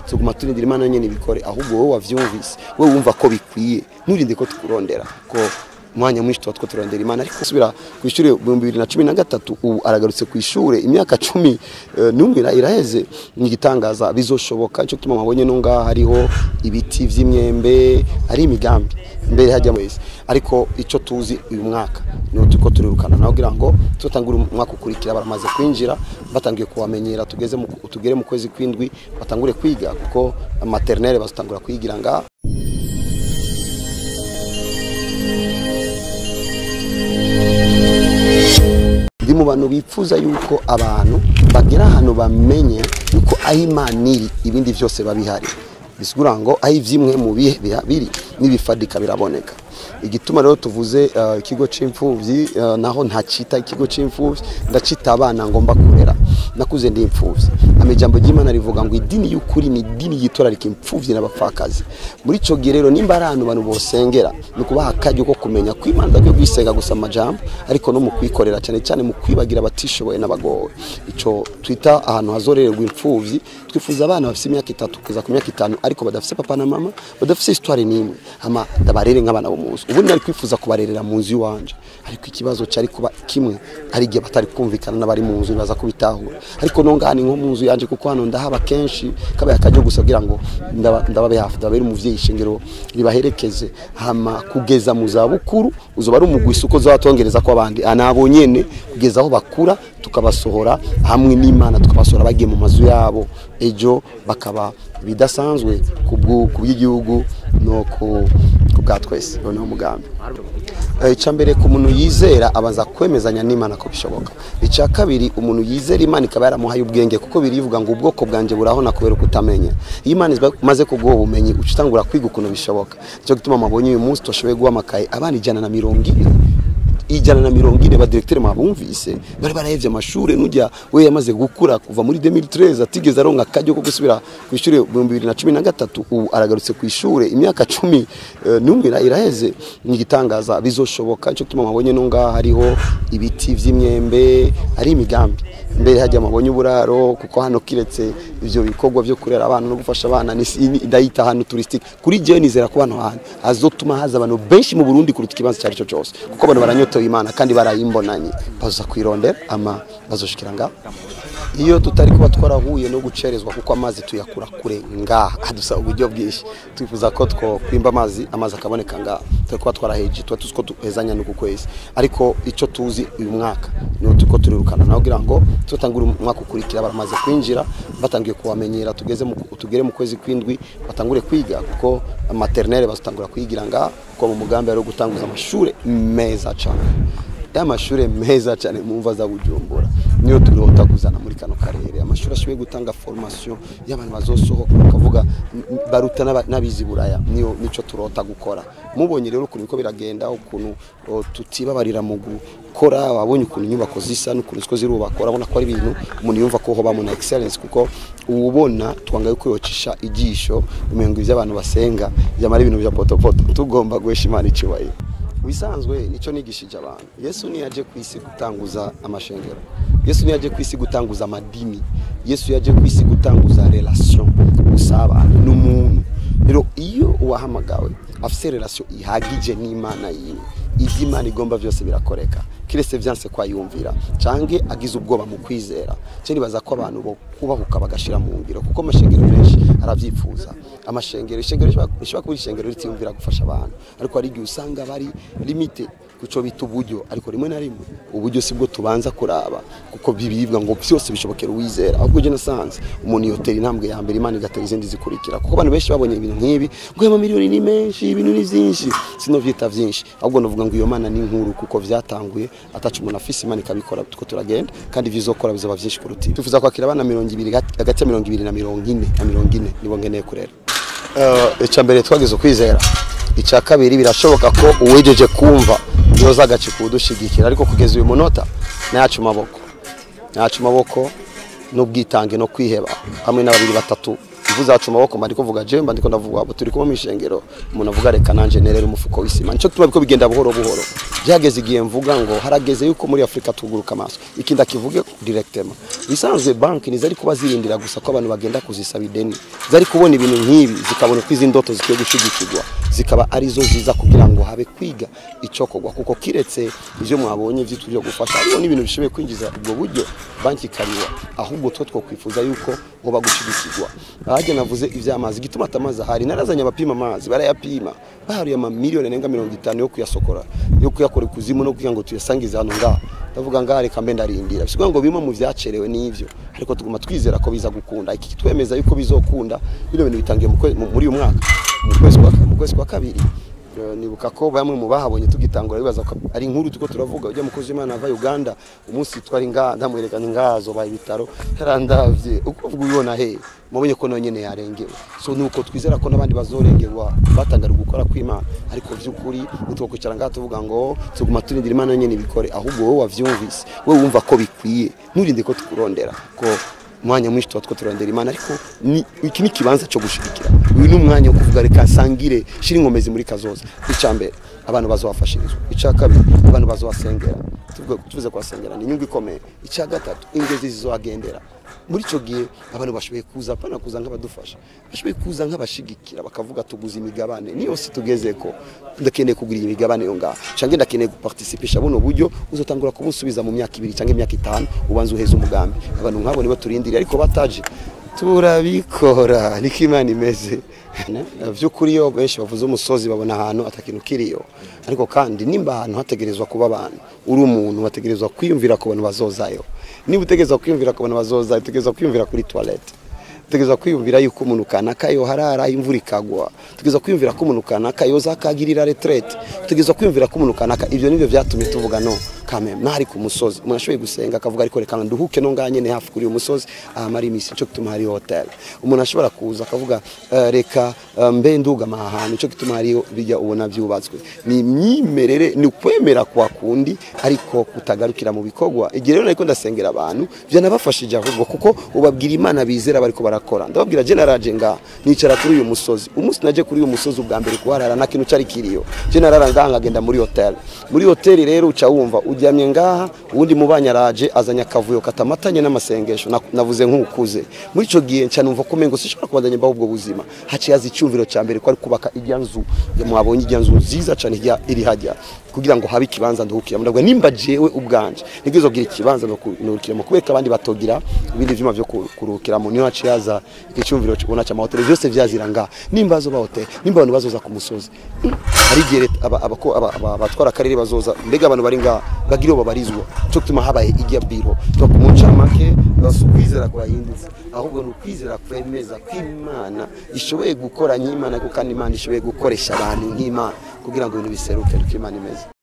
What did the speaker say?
Tuguma turindira Imana nyene ibikore, ahubwo wowe wavyumvise, wowe wumva ko bikwiye, nturinde ko tukurondera ko mwanya mwinshi tuba two turondera Imana. Ariko subira ku ishure 2013, ubu aragarutse ku ishure, imyaka 11 iraheze, ni igitangaza, bizoshoboka. Ico gituma mwabonye no ngaha hariho ibiti vy'imyembe, ari imigambi mbere hajya wese. Ariko ico tuzi uyu mwaka ni tuko turirukana naho kugira ngo tutangure umwaka ukurikira baramaze kwinjira, batangiye kubamenyera, tugeze mu tugere mu kwezi kwindwi batangure kwiga, kuko maternelle bazotangura kwigira nga. Ndi mu bantu bipfuza yuko abantu bagera hano bamenye yuko aho Imana iri ibindi vyose babihari, bisigura ngo aho ivyimwe mu bihe biri n'ibifadika biraboneka. Igituma rero tuvuze ikigo c'imfuvyi, naho ntacita ikigo c'imfuvyi, ndacita abana ngomba kurera. Nakuze ndi imfuvyi. Amajambo y'Imana rivuga ngo idini y'ukuri ni idini yitorarika imfuvyi n'abapfakazi. Muri ico gihe rero nimba ari ahantu abantu bosengera, ni kubaha akaryo ko kumenya ko Imana idakwiye kwisenga gusa amajambo, ariko no mu kwikorera, cyane cyane mu kwibagira abatishoboye n'abagowe. Ico twita ahantu hazorererwa imfuvyi, twifuza abana bafise imyaka 3 kugeza ku myaka 5 ariko badafise papa na mama, badafise histoire n'imwe, hama ndabarere nk'abana bo mu nzu. Ubundi nari kwifuza kubarerera mu nzu iwanje, ariko ikibazo cari kuba kimwe, hari igihe batari kumvikana n'abari mu nzu baza kubitahura. Ariko no ngaha ni nko mu nzu yanje, kuko hano ndahaba kenshi, kabaye akaryo gusa kugira ngo ndababe hafi, ndababere umuvyeyi, ishengero ribaherekeze hama kugeza mu zabukuru. Uzoba ari umugwi uko uzobatongereza ko abandi anabo nyene kugeza aho bakura, tukabasohora hamwe n'Imana, tukabasohora bagiye mu mazu yabo, ejo bakaba bidasanzwe kubw'igihugu no ku bwa twese. Noneho umugambi icya mbere ku muntu yizera abanza kwemezanya n'Imana ko bishoboka. Icya kabiri, umuntu yizera Imana ikaba yaramuhaye ubwenge, kuko birivuga ngo ubwoko bwanje burahona kubera kutamenya. Iyo Imana imaze kuguha ubumenyi, uca utangura kwiga ukuntu bishoboka. Nicyo gituma mabonye uyu munsi twashoboye guha amakaye abana 140, 140 ba directeur mwabumvise bari barahevye amashure. Nujya we yamaze gukura kuva muri 2013 atigeze aronka akaryo ko gusubira ku ishure 2013, ubu aragarutse ku ishure, imyaka 11 iraheze, ni igitangaza, bizoshoboka. Ico gituma mabonye no ngaha hariho ibiti vy'imyembe, ari imigambi mbere hajya mabonye uburaro, kuko hano kiretse ivyo bikorwa vyo kurera abana no gufasha abana, ndayita hano touristique. Kuri jewe nizera ko hano hantu hazotuma haza abantu benshi mu Burundi kuruta ikibanza cyari cyo cyose, kuko abantu baranyotewe Imana kandi barayimbonanye, baza kwirondera ama bazoshikira nga. Iyo tutari kuba twarahuye no gucerezwa, kuko amazi tuyakura kure ngaha, adusaba uburyo bwinshi, twifuza ko twokwimba amazi, amazi akaboneka ngaha, turi kuba twaraheje, tuba tuzi ko duhezanya n'uku kwezi. Ariko ico tuzi uyu mwaka ni tuko turirukana naho kugira ngo tutangure umwaka ukurikira baramaze kwinjira, batangiye kubamenyera, tugeze mu tugere mu kwezi kwindwi batangure kwiga, kuko maternelle bazotangura kwigira ngaha, kuko mu mugambi ari gutanguza amashure meza cyane, amashure meza cyane mu mva za Bujumbura niyo turota kuzana muri kano karere, amashuri ashoboye gutanga formation y'abantu bazosohoka bakavuga baruta n'abizi Buraya, niyo nico turota gukora. Mubonye rero ukuntu biko biragenda, ukuntu tutibabarira mu gukora, wabonye ukuntu inyubako zisa n'ukuntu ziko zirubakwa, urabona ko ari ibintu umuntu yumva ko hoba mu excellence, kuko ubona twanga yuko yocisha ijisho umengo ivyo abantu basenga byamara ibintu bya potopoto. Tugomba guhesha Imana icubahiro. Bisanzwe nico nigishije abantu, Yesu niyaje kwisi gutanguza amashengero, Yesu niyaje kwisi gutanguza amadini, Yesu yaje kwisi gutanguza relation, usabana n'umuntu. Rero iyo uwahamagawe afise relation ihagije n'Imana yiwe, ivyo Imana igomba vyose birakoreka, kirese vyanse kwayumvira canke agize ubwoba mu kwizera. Cyo nibaza ko abantu bo kubahuka bagashira mu ngiro, kuko amashengero menshi aravyifuza. Amashengero, ishengero rishobora kuba ishengero ritiyumvira gufasha abantu, ariko hari igihe usanga bari limite kuco bita uburyo, ariko rimwe na rimwe uburyo sibwo tubanza kuraba, kuko bibibwa ngo byose bishobokera uwizera. Ahubwo je nasanze umuntu yotera intambwe ya mbere, Imana igatera izindi zikurikira, kuko abantu benshi babonye ibintu nk'ibi ngo amamiliyoni ni menshi, ibintu ni byinshi, sinovyita byinshi, ahubwo novuga ngo iyo Mana ni nkuru, kuko vyatanguye atacu umuntu afise, Imana ikabikora, tuko turagenda kandi bizokora bizaba byinshi kuruta. Twifuza kwakira abana 20 hagati ya 20 na 40 na 40 nibo ngeneye kurera. Icya mbere twagize ukwizera, icya kabiri birashoboka ko uwejeje kumva yoza agace kudushigikira, ariko kugeza uyu munota nayacu maboko n'ubwitange no kwiheba, hamwe n'ababiri batatu Mvuze acu maboko mba ndiko mvuga je, mba ndiko ndavuga abo turi kumwe mw'ishengero. Umuntu avuga reka nanje nerere umufuko w'isima. Nico gituma biko bigenda buhoro buhoro. Byageze igihe mvuga ngo harageze yuko muri Afrika tuguruka amaso. Ikindi akivuge directement, bisanzwe banki nizari kuba zirindira gusa ko abantu bagenda kuzisaba ideni, zari kubona ibintu nk'ibi zikabona ko izi ndoto zikwiye gushigikirwa, zikaba arizo ziza kugira ngo habe kwiga icokogwa, kuko kiretse ivyo mwabonye vyitwa byo gufasha, hariho n'ibintu bishoboye kwinjiza ubwo buryo banki ikariwa. Ahubwo twe twokwifuza yuko ngo bagushigikirwa. Ahajya navuze ivy'amazi, gituma atamazi ahari, narazanye abapima amazi barayapima, baharuye ama miliyoni arenga 50 yo kuyasokora, yo kuyakora ikuzimu no kugira ngo tuyasangize hano ngaha. Ndavuga ngaha reka mbe ndarindira, bisigaye ngo bimwe mu vyacerewe n'ivyo, ariko tuguma twizera ko biza gukunda. Iki kitwemeza yuko bizokunda, bino bintu bitangiye muri uyu mwaka, mu kwezi kwa kabiri. Nibuka ko bamwe mu bahabonye tugitangura bibaza ko ari inkuru tuko turavuga. Ujya mukozi Imana ava Uganda, umunsi twari nga ndamwerekana ngazo baye ibitaro, yarandavye uko uvuga ubibona he, mubonye ko nonyene yarengewe. So nuko twizera ko nabandi bazorengerwa batangara gukora kw'Imana, ariko vy'ukuri nitwokwicara ngaha tuvuga ngo tuguma turindira Imana nyene ibikore. Ahubwo wowe wavyumvise, wowe wumva ko bikwiye, nturinde ko tukurondera, ko umwanya mwinshi tuba two turondera Imana, ariko iki ni ikibanza cyo gushigikira. Uyu ni umwanya wo kuvuga reka nsangire shira inkomezi muri kazoza. Icya mbere abantu bazobafashirizwa, icya kabiri abantu bazobasengera, tuvuze kubasengera ni inyungu ikomeye, icya gatatu ingezi zizobagendera. Muri ico gihe abantu bashoboye kuza, apana kuza nk'abadufasha, bashoboye kuza nk'abashigikira, bakavuga tuguze imigabane niyo si tugezeko, ndakeneye kugura imigabane yo ngaha, canke ndakeneye guparticipisha buno buryo uzotangura kubusubiza mu myaka 2 canke imyaka 5, ubanza uheze umugambi. Abantu nk'abo nibo turindiriye, ariko bataje turabikora, niko Imana imeze. Vy'ukuri iyo benshi bavuze umusozi babona ahantu atakintu kiriyo, ariko kandi nimba ahantu hategerezwa kuba abantu, uri umuntu wategerezwa kwiyumvira ku bantu bazozayo. Niba utegerezwa kwiyumvira ku bantu bazozayo, utegerezwa kwiyumvira kuri toilette, utegerezwa kwiyumvira yuko umuntu kanaka yo harara imvura ikagwa, utegerezwa kwiyumvira ko umuntu kanaka yoza akagirira retraite, utegerezwa kwiyumvira ko umuntu kanaka. Ivyo nivyo vyatumye tuvuga no kameme nari ku musozi. Umuntu ashoboye gusenga akavuga ariko reka nduhuke no nganye ne hafi kuri uyu musozi ahamara imisi, nico gituma hari hotel. Umuntu ashobora kuza akavuga reka mbe ndugama ahantu, nico gituma hariyo bijya ubona byubatswe. Ni imyimerere, ni ukwemera kwa kundi ariko kutagarukira mu bikorwa. Igihe rero nariko ndasengera abantu byanabafashije ahubwo, kuko ubabwira Imana bizera bariko barakora. Ndababwira je naraje nga nicara kuri uyu musozi, umunsi naje kuri uyu musozi ubwa mbere kuharara nta kintu cari kiriyo, je narara ngaha nkagenda muri hotel. Muri hotel rero uca wumva uryamye ngaha, uwundi mubanya araje azanye akavuyo katamatanye n'amasengesho, navuze nk'ukuze. Muri ico gihe nca numva ko mengo sinshobora kubandanya mbaho ubwo buzima. Haciye haza icyumviro ca mbere ko ari kubaka ijya nzu mwabonye, ijya nzu nziza cane ijya iri hajya, kugira ngo habe ikibanza nduhukiramo. Ndavuga nimba jewe ubwanje nigeze kugira ikibanza nduhukiramo, kubera abandi batogira ibindi vyuma vyo kuruhukiramo. Niho haciye haza icyumviro ubona ca mahoteli byose vyazira ngaha, nimba azoba hotel, nimba abantu bazoza ku musozi, hari igihe abatwara akarere bazoza, mbega abantu bari ngaha bagira uwo babarizwa. Cyo gituma habaye ijya biro. Donc mu ncamake si ukwizera kwahindutse, ahubwo ni ukwizera kwemeza ko Imana ishoboye gukora nk'Imana, kuko kandi Imana ishoboye gukoresha abantu nk'Imana kugira ngo ibintu biseruke uko Imana imeze.